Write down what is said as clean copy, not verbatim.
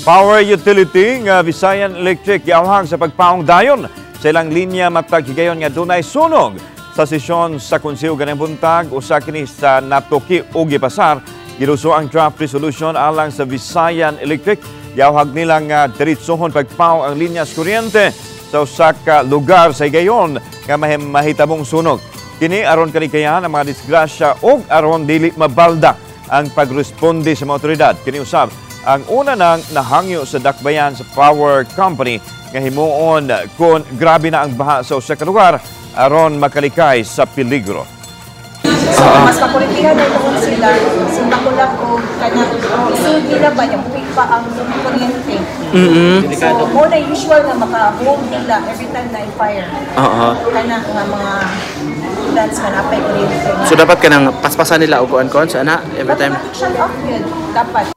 Power utility nga Visayan Electric giawhag sa pagpaong dayon sa ilang linya matag higayon nga dunay sunog. Sa sesyon sa konseho ganing buntag, usa kini sa natuki og gipasar, giduso ang draft resolution alang sa Visayan Electric. Giawhag nila nga diretsohon pagpaong ang linya sa kuryente sa usa ka lugar sa higayon nga mahitabong sunog. Kini aron kalikayan ang mga disgrasya ug aron dili mabalda ang pagresponde sa mga otoridad. Kini usab ang una nang nahangyo sa dakbayan sa power company nga himuon kung grabe na ang baha sa usa ka lugar aron makalikay sa peligro. So, mas makurintihan na noon sila, simba ko lang o kanang isulod nila ba niya, buhi pa ang kuryente. So, mo na usual nga maka-hold nila every time na fire. Kana nga mga plants nga napay kuryente. So dapat kanang paspasan nila og kuan-kuan sa ana every time. Automatic shut off yun, dapat.